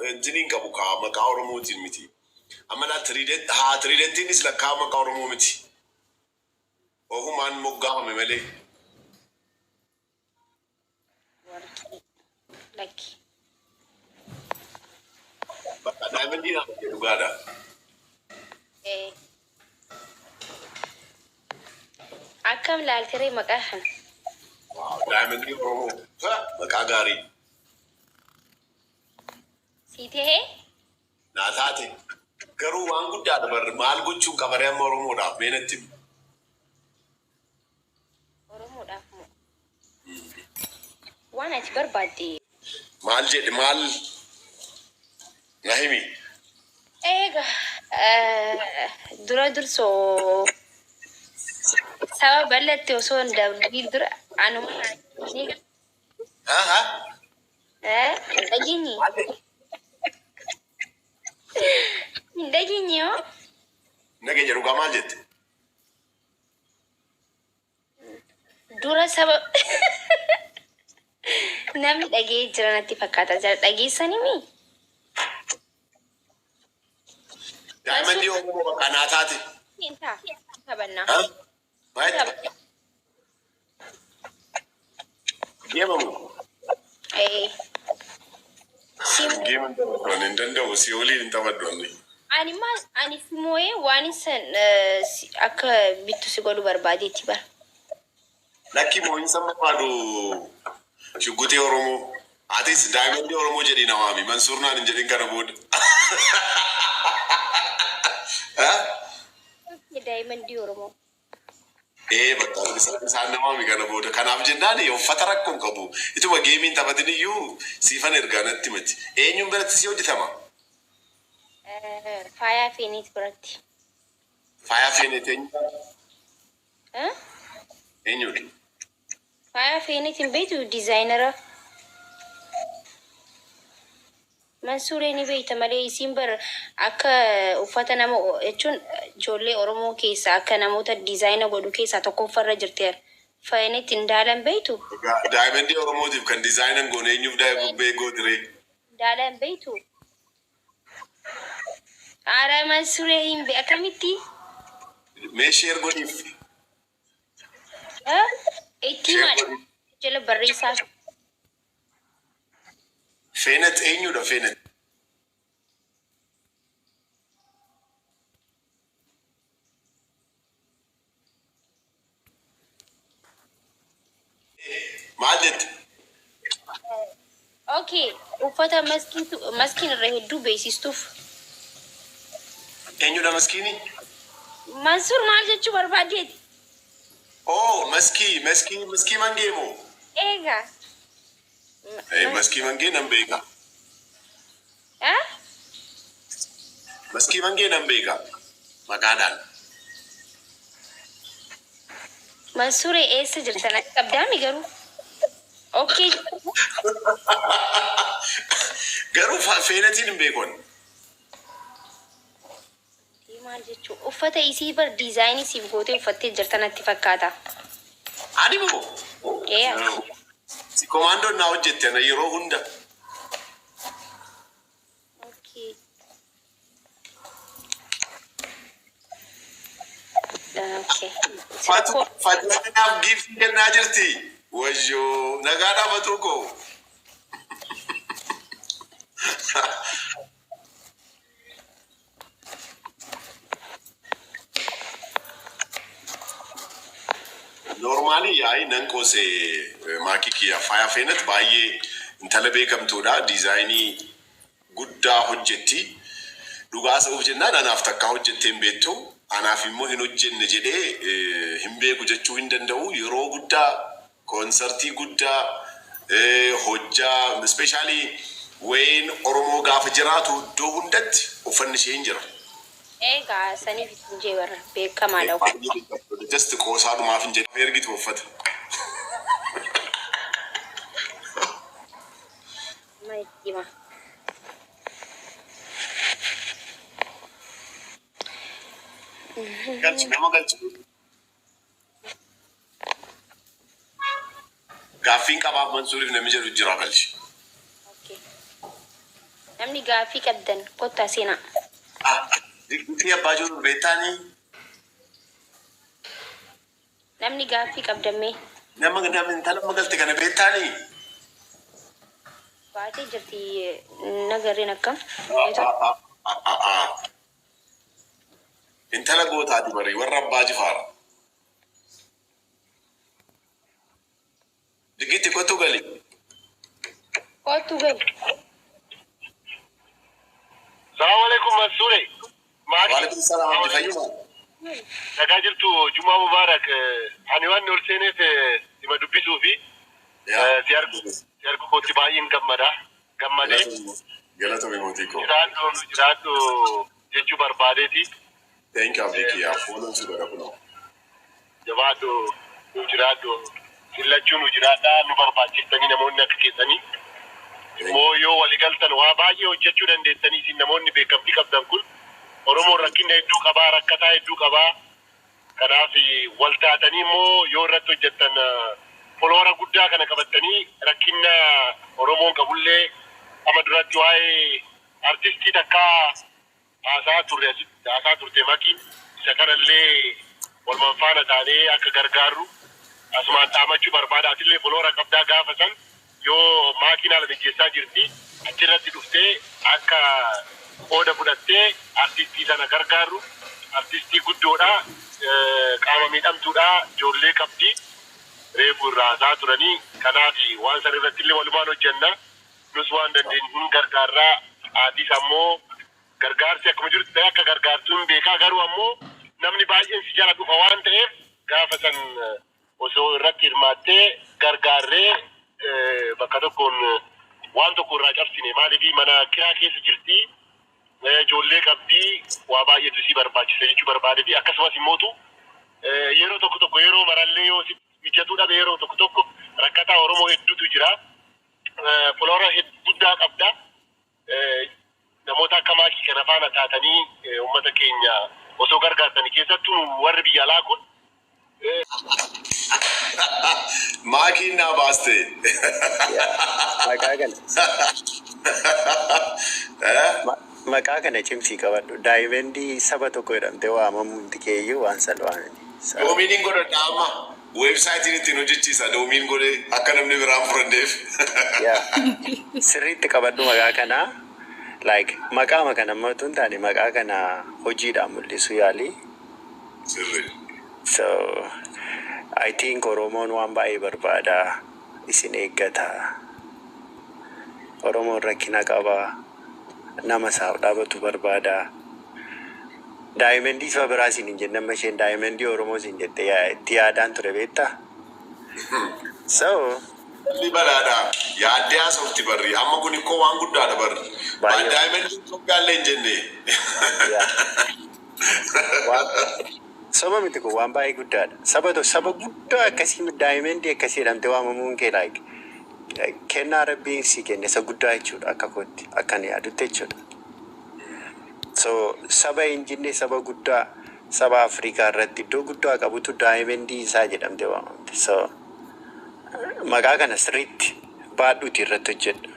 Intiniin qabu kaa maqaa Oromootiin miti. Amma laa tiriident haa tiriidentiinis lakkaa maqaa Oromoo miti. Ofumaan moggaafame malee. Warqii. Lakki. Bakka daayimandii naa ta'e dhugaadha. Ee. Akkam laalteree maqaa kana? Daayimandii Oromoo. Ha, Maqaa gaarii. Sii tahee? Naa taate. Garuu waan guddaadha bar maal gochuun qabaree amma Oromoodhaaf mee natti himi. Oromoodhaaf moo? Waan ati barbaadde. Maal jedhe maal na himi. Eega dura dursoo saba bal'atti osoo hin darbiin dura anuma ni Ha ha. hin dhageenye Maal jedhe? hin dhageenye hoo Nageenya dhugaa maal jette? Dura saba namni dhaga'ee jira natti fakkaata. Jara dhageessanii mi? Daa'imman Oromoo bakka naa taate. Hin ta'a. Taphannaa. Ha? Maal? Geemamu. Ee. Simu Geema hin taphadhu ani hin danda'u si waliin hin taphadhu ani. ani maal ani si moo'ee waan san akka bittu si godhu barbaadeetti bara. Lakki moo'insa hin barbaadu Shugguxii Oromoo. Atis daayimandii Oromoo jedhii na waami. Mansuur naan hin jedhin kana booda. Ha? Daayimandii Oromoo. Ee bakka isaan isaan na waami kana booda. Kanaaf jennaan uffata rakkoo hin qabu. Ituma geemiin taphatin iyyuu siifan ergaa natti miti. Eenyuun biratti si hojjetama? Faayaa Feeniit biratti. Faayaa Feeneet eenyudha? Eh? Eenyudha? Faayaa Feeneet hin beektu diizaayinara. Mansuuree ni beekta malee isiin bar akka uffata nama jechuun ijoollee Oromoo keessaa akka namoota diizaayina godhu keessaa tokkoffarra jirti. Feeneet Indaalan beektu? Egaa daayimandii Oromootiif kan diizaayina hin goone eenyuuf daa'ima gootiree? Indaalan beektu? Ara Mansuree hin be akkamitti? Mee share godhiif. Eh? Itti Share himaa godhiif. jala barreessaa. Feenet eenyudha Feenet? Maal jette? Okay, uffata maskiitu maskiin irra hedduu beeksistuuf. Eenyudha maskiini? Mansuur maal jechuu barbaaddeeti? Oh, maskii, maskii, maskii mangee moo? Eegaa. Eh, maskii mangee nan beeka. Eh? Maskii mangee nan beeka. Maqaadhaan. Mansuuree eessa jirta? Na qabdaami garuu. Okay. Garuu feenatiin hin beekon. Maal jechuu? Uffata isii bar diizaayinii siif gootee uffattee jirta natti fakkaata. Ani moo? Ee ati. Si komaandoon naa hojjette ana yeroo hunda. Okay. Okay. Fatu Rakkoo. Fatu naaf giiftii kennaa jirti. Wayyoo nagaa Fatuu koo. Normally yaa'ii nan qoose maakii kiyya faaya Feenat baay'ee intala beekamtuudha. Diizaayinii guddaa hojjetti. Dhugaa sa'uuf jennaan anaaf takkaa hojjettee hin beektu. Anaaf immoo hin hojjenne jedhee hin beeku jechuu hin danda'u. Yeroo guddaa koonsartii guddaa hojjaa especially wayin Oromoo gaafa jiraatu iddoo hundatti uffanni ishee hin jira. Egaa saniif ittiin jee bara beekamaadha. Baay'ee beekamtuudha. Just qoosaadhumaaf hin jedhe. Ergitu uffata. Amma itti hima. Galchi nama galchi. Gaaffiin qabaaf Mansuuriif namni jedhu jira galchi. Okay. Namni gaaffii qabdan kottaa seenaa. Ah, Diggitii abbaa jiru beektaanii? Namni gaaffii qabdan mee? Nama intala magalte kana beektaanii? Baatee jirti nagarreen akkam? Intala gootaati bari warra abbaa jifaara. Digitti kottu gali. Kottu gali. Salaamu alaikum, Mansuure. Maali? Waalaikum salaam, Abdi fayyuma. Nagaa jirtu? Jumaa Mubaarak. Ani waan ol seeneef dhima dubbisuu fi si argu kootti baay'een gammada. Gammadee Galatoomi, mootii koo. jiraadhu, nu jiraadhu jechuu barbaadeeti. Thank you, Abdi kiyyaa. Fooloon si godha kunoo. Jabaadhu, nu jiraadhu. Sillachuu nu jiraadhaa, nu barbaachistanii namoonni akka keessanii. Immoo yoo waligaltan waa baay'ee hojjechuu dandeessanii. Isin namoonni beekamtii qabdan kun, Oromoon rakkina hedduu qabaa, rakkataa hedduu qabaa. Kanaaf wal taatanii immoo yoo irratti hojjettan, follower guddaa kana qabattanii, rakkina Oromoon qabullee amma duratti waa'ee artistii takkaa haasaa turre, asitti haasaa turte makiin isa kanallee walumaan faana taanee akka gargaarru asumaan dhaamachuu barbaada. Atillee follower qabdaa, gaafa san yoo maakiin haala mijjeessaa jirti, achirratti dhuftee akka qooda fudhattee artistii sana gargaarru. Artistii guddoodha, qaama miidhamtuudha, ijoollee qabdi, reefu irraa haasaa turanii. Kanaaf waan san irratti illee walumaan hojjenna. Nus waan dandeenyu hin gargaarraa. Haatiis ammoo gargaarsi akkuma jirutti ta'e akka gargaartuu hin beekaa, garuu ammoo namni baay'een si jala dhufa waan ta'eef, gaafa san osoo irratti hirmaattee gargaarree bakka tokkoon waan tokko irraa cabsine. Maaliif mana kiraa keessa jirti, ijoollee qabdii, waa baay'eetu si barbaachisa jechuu barbaade. Fi akkasumas immootu yeroo tokko tokko, yeroo marallee yoo si mijatuu dhabe, yeroo tokko tokko rakkataa Oromoo hedduutu jira. Follower guddaa qabda. Namoota akka maakii kana faana taatanii uummata keenya osoo gargaartanii, keessattuu warri biyya alaa kun. Maakiin naa baaste. Maqaa kana. Eh? Maqaa kana cimsii qabadhu. Diamondii saba tokko jedhamtee waamamuun keeyyuu waan salphaa miti. Domainiin godhadha amma. Websiteiin ittiin hojjechiisa. Domain godhee akka namni biraan fudhanneef. Yaa. Sirriitti qabadhu maqaa kanaa. Like, maqaama kana amma utuu hin taane, maqaa kana hojiidhaan mul'isuu yaali. Sirri. So I think Oromoon waan baay'ee barbaada. Isin eeggata. Oromoon rakkina qaba. Nama isaaf dhaabatu barbaada. Diamondii saba biraa isin hin jenne, amma isheen diamondii Oromoo isin jette itti yaadaan ture, beektaa? So Inni balaadha. Yaaddee haasofti barri. Amma kun ikkoo waan guddaadha barri. Baay'ee. Diamondii Itoophiyaallee hin jenne. Yaa. Waan soba miti, kun waan baay'ee guddaadha. Saba tokko, saba guddaa akkasii, diamondii akkasii jedhamtee waamamuun kee like kennaa Rabbiin si kenne isa guddaa jechuudha, akka kootti, akka ani yaadutti jechuudha. So saba hin jinne, saba guddaa, saba Afrikaa irratti iddoo guddaa qabutu diamondii isaa jedhamtee waamamte. So maqaa kana sirriitti baadhuuti irratti hojjedhu.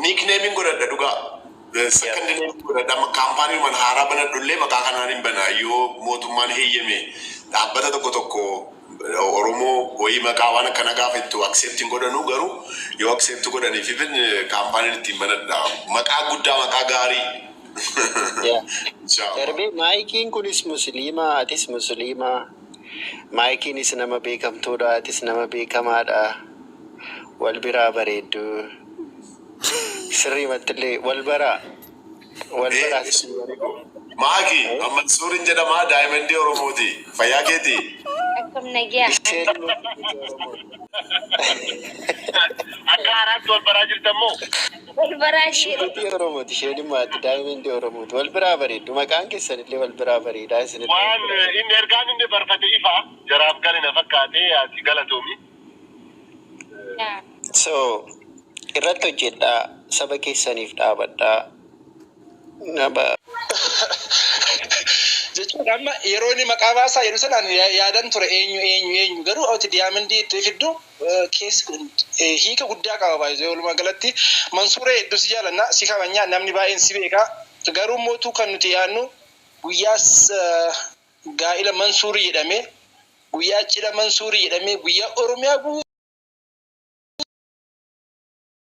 Nicknameiin godhadha dhugaa. Second name godhadha. Amma company man haaraa banadhullee maqaa kanaan hin bana. Yoo mootummaan heeyyame, dhaabbata tokko tokko Oromoo wayii maqaa waan akkana gaafa ittu accept hin godhanu, garuu yoo accept godhaniif ifin companyn ittiin banadha. Maqaa guddaa, maqaa gaarii. Inshallah. Darbee maayikiin kunis musliimaa, atis musliimaa. Maayikiinis nama beekamtuudha, atis nama beekamaadha. Wal biraa bareeddu. Sirriimattillee wal baraa. Wal baraa sirrii. Maaki, Mansuurin jedhama, diamondii Oromooti. Fayyaa keeti. Akkam, nagiyaa? Isheen immoo Oromooti. Akka haaraatti wal baraa jirtan moo? Wal baraa jiru. Shiggitii Oromooti, isheen immoo ati diamondii Oromooti. Wal biraa bareeddu. Maqaan keessanillee wal biraa bareedaa, isinillee wal Waan biraa bareeda. inni ergaan inni barfate ifa jaraaf gale na fakkaate, ati galatoomi. Yaa. So irratti hojjedhaa, saba keessaniif dhaabadhaa. Nama Jechuun amma yeroo inni maqaa baasaa yeroo sanaan yaadan ture eenyu eenyu eenyu, garuu ati diyaamandii itti fiddu keessa hiika guddaa qaba baay'ee. Walumaa galatti Mansuuree, hedduu si jaalanna, si kabajna, namni baay'een si beeka. Garuu mootuu kan nuti yaadnu guyyaa gaa'ila Mansuurii jedhamee, guyyaa cidha Mansuurii jedhamee, guyyaa Oromiyaa guutuu.